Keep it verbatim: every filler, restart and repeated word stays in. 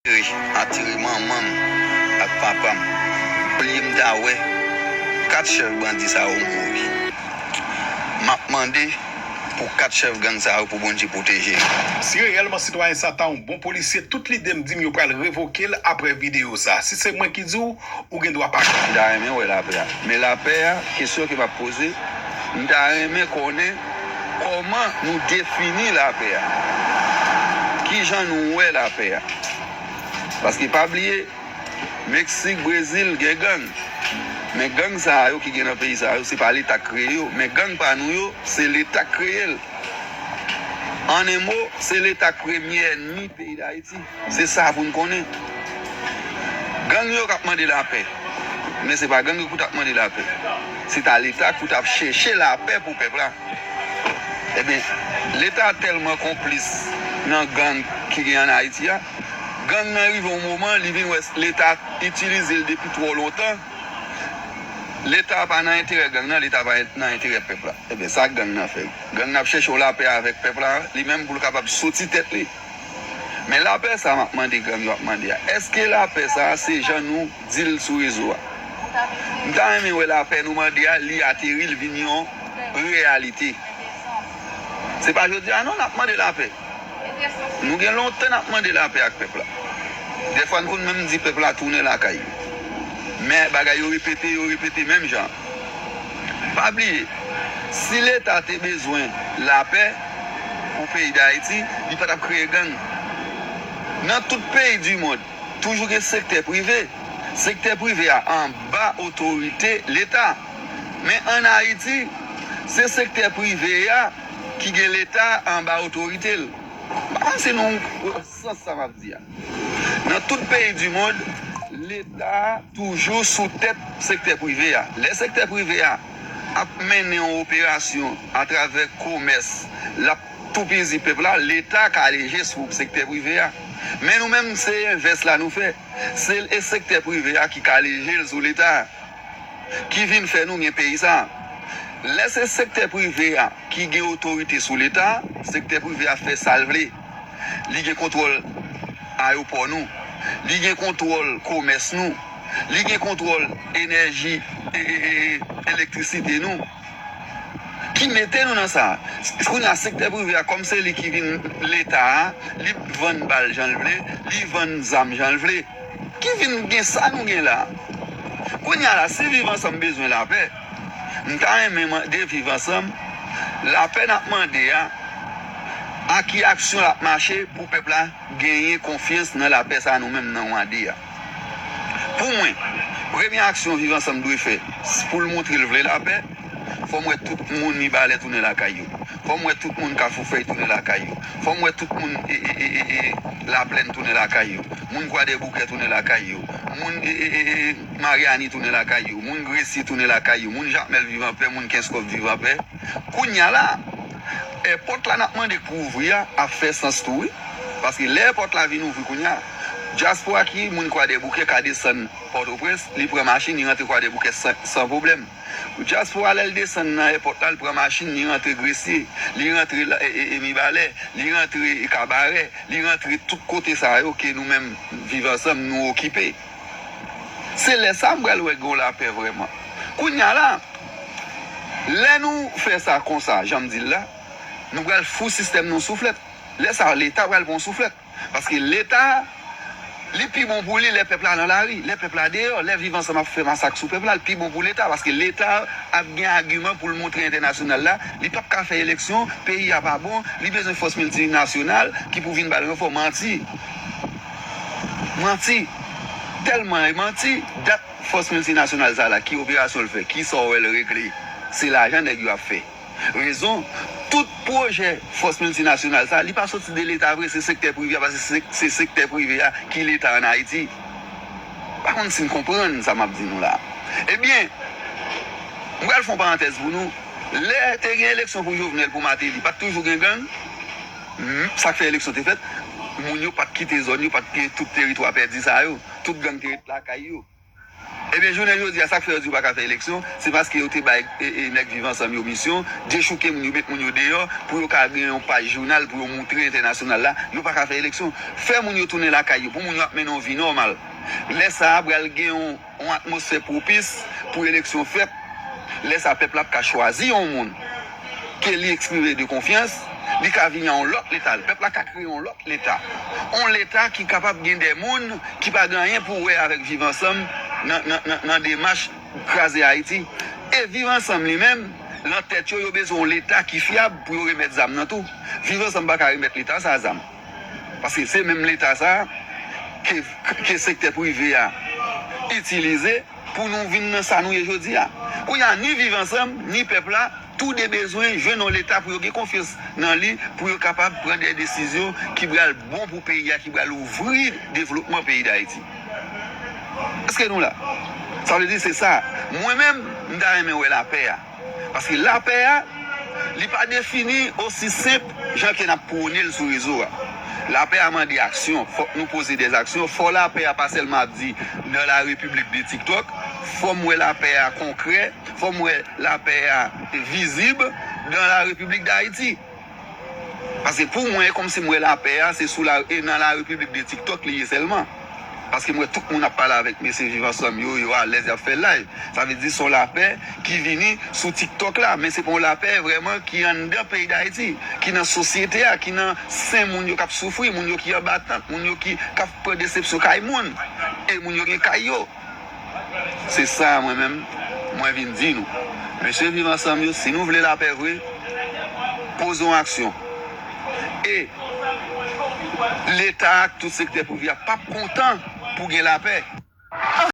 Atire manman m ak papa m. Bliye m ta wè kat chèf bandi sa yo mouri. M ap mande pou kat chèf gang sa yo pou Bondye pwoteje yo. Si reyèlman sitwayen sa ta yon bon polisye, tout lide m di m yo pral revoke l apre videyo sa. Si se mwen ki di w, ou gen dwa pa. M ta renmen wè lapè a. Men lapè a, kesyon ke m ap poze, m ta renmen konnen kòman nou defini lapè a. Kijan nou wè lapè a? Paske pa bliye, Meksik, Brezil gen gang. Men gang sa yo ki gen nan peyi sa yo, se pa Leta k kreye yo. Men gang pa nou yo, se Leta k kreye l. An en mo, se Leta k premye ènmi peyi Dayiti. Se sa pou n konnen. Gang yo k ap mande lapè. Men se pa gang yo ki t ap mande lapè. Se ta Leta ki t ap chèche lapè pou pèp la. Ebyen, Leta tèlman konplis nan gang ki gen ann Ayiti a, gang nan rive yon moman, li vin wè Leta itilize l depi twò lontan. Leta pa nan enterè gang nan, Leta pa nan enterè pèp la. Ebyen, sa gang nan fè? Gang nan ap chèche yon lapè avèk pèp la, li menm pou l kapab soti tèt li. Men lapè sa m ap mande gang yo ap mande a, èske lapè sa se jan nou di l sou rezo a? M ta renmen wè lapè nou mande a, li ateri, l vin yon reyalite. Se pa jodi a non n ap mande lapè. Nou gen lontan n ap mande lapè ak pèp la. Dèfwa n konn menm di pèp la tounen lakay yo. Men bagay yo repete, yo repete menm jan. Pa bliye, si Leta te bezwen lapè pou peyi Dayiti, li pa t ap kreye gang. Nan tout peyi di mond, toujou gen sektè prive. Sektè prive a anba otorite Leta. Men ann Ayiti, se sektè prive a ki gen Leta anba otorite l. M pa konn si nou wè sans sa m ap di a. Nan tout peyi di mond, Leta toujou sou tèt sektè prive a. Lè sektè prive a ap mennen yon operasyon atravè komès, l ap toupizi pèp la, Leta kale je sou sektè prive a. Men nou menm, se envès la nou fè. Se e sektè prive a ki kale je l sou Leta, ki vin fè nou gen peyi sa. Lè se sektè prive a ki gen otorite sou Leta, sektè prive a fè sa l vle. Li gen kontwòl ayewopò nou. Li gen kontwòl komès nou. Li gen kontwòl enèji, e, e, e, elektrisite nou. Ki mete nou nan sa? Kounye a, sektè prive a, kòm se li ki vin Leta a, li vann bal jan l vle, li vann zam jan l vle. Ki vin gen sa nou gen la? Kounye a la, si Viv Ansanm bezwen lapè, m ta renmen mande Viv Ansanm, lapè n ap mande a, a ki aksyon l ap mache pou pèp la genyen konfyans nan lapè sa a nou menm n ap mande a? Pou mwen, premye aksyon Viv Ansanm dwe fè, s- pou l montre l vle lapè, fò m wè tout moun Mibalè tounen lakay yo. Fò m wè tout moun Kafou Fèy tounen lakay yo. Fò m wè tout moun e, e, e, e, e, Laplèn tounen lakay yo. Moun Kwadèboukè tounen lakay yo. Moun e, e, e, e, Maryani tounen lakay yo. Moun Gresye tounen lakay yo. Moun Jakmèl viv anpè, moun Kenskòf viv anpè. Kounye a la, èpòt la n ap mande k pou ouvri a ap fè sans tou wi. Paske lè èpòt la vin ouvri kounye a, dyaspora ki moun Kwadèboukè ka desann Pòtoprens, li pran machin, li rantre Kwadèboukè san, san pwoblèm. Dyaspora lè l desann nan èpòt la, l pran machin, li rantre Gresye, li rantre la, e, e, e, Mibalè, li rantre Kabarè, li rantre tout kote sa yo ke nou menm Viv Ansanm nou okipe. Se lè sa m pral wè gen lapè vrèman. Kounye a la, lè nou fè sa konsa, jan m di l la, nou pral fout sistèm nan yon souflèt. Lè sa a, Leta pral pran yon souflèt. Paske Leta, li pi bon pou li lè pèp la nan lari, lè pèp la deyò, lè Viv Ansanm ap fè masak sou pèp la, li pi bon pou Leta. Paske Leta ap gen agiman pou l montre entènasyonal la, li p ap ka fè eleksyon, peyi a pa bon, li bezwen fòs miltinasyonal ki pou vin ba l ranfò. Manti. Manti. Tèlman e manti, dat fòs miltinasyonal sa la, ki operasyon l fè, kisa w wè l regle? Se lajan nèg yo ap fè. Rezon, tout pwojè fòs miltinasyonal sa, li pa soti de Leta vre, se sektè prive a, paske se, se sektè prive a ki Leta ann Ayiti. Pa konn si n konprann sa m ap di nou la. Ebyen, m pral fè yon parantèz pou nou. Lè te gen eleksyon pou Jovenel, pou Martelly, pa t toujou gen gang? M, sa k fè eleksyon te fèt, moun yo pa t kite zòn yo, pa t gen tout teritwa pèdi sa yo. Tout gang te ret lakay yo. Ebyen, jounen jodi a, sa k fè yo di yo pa ka fè eleksyon, se paske yo te bay e, e, nèg Viv Ansanm yo misyon, dechouke moun yo, met moun yo deyò, pou yo ka gen yon paj jounal, pou yo moutre entènasyonal la, yo pa ka fè eleksyon. Fè moun yo tounen lakay yo, pou moun yo ap mennen yon vi nòmal. Lè sa a, pral gen yon, yon atmosfè pwopis pou eleksyon fèt. Lè sa a, pèp la ap ka chwazi yon moun ke li eksprime de konfyans, li ka vini a yon lòt leta. Pèp la ka kreye yon lòt leta. Yon leta ki kapab gen de moun ki pa gen anyen pou wè avèk Viv Ansanm nan, nan, nan, nan demach kraze Ayiti. E Viv Ansanm li menm, nan tèt yo, yo bezwen yon leta ki fyab pou yo remèt zam nan tou. Viv Ansanm pa ka remèt leta sa a zam. Paske se menm leta sa a ke, ke sektè prive a itilize pou nou vin nan sa nou ye jodi a. Kounye a, ni Viv Ansanm, ni pèp la, tou de bezwen jwenn yon leta pou yo gen konfyans nan li, pou yo kapab pran de desizyon ki pral bon pou peyi a, ki pral ouvri devlopman peyi Dayiti. Èske nou la? Sa vle di se sa. Mwen menm, m ta renmen wè lapè a. Paske lapè a, li pa defini osi senp jan ke n ap pwone l sou rezo a. Lapè a mande aksyon. Fòk nou poze dèz aksyon. Fò lapè a pa sèlman ap di dans la République de TikTok. Fò m wè lapè a konkrè. Fò m wè lapè a vizib dans la République d'Haïti. Paske pou mwen, e kòmsi m wè lapè a, se sou la, e nan la République de TikTok li ye sèlman. Paske m wè tout moun ap pale avèk mesye Viv Ansanm yo, yo alèz, y ap fè live. Sa vle di se yon lapè ki vini sou TikTok la, men se pa yon lapè vrèman ki anndan peyi Dayiti, ki nan sosyete a, ki nan sen moun yo k ap soufri, moun yo ki anba tant, moun yo ki, k ap pran desepsyon kay moun, e moun yo gen kay yo. Se sa mwen menm, mwen vin di nou. Mesye Viv Ansanm yo, si nou vle lapè vre, poze yon aksyon. E Leta ak tout sektè prive a p ap kontan pou gen lapè.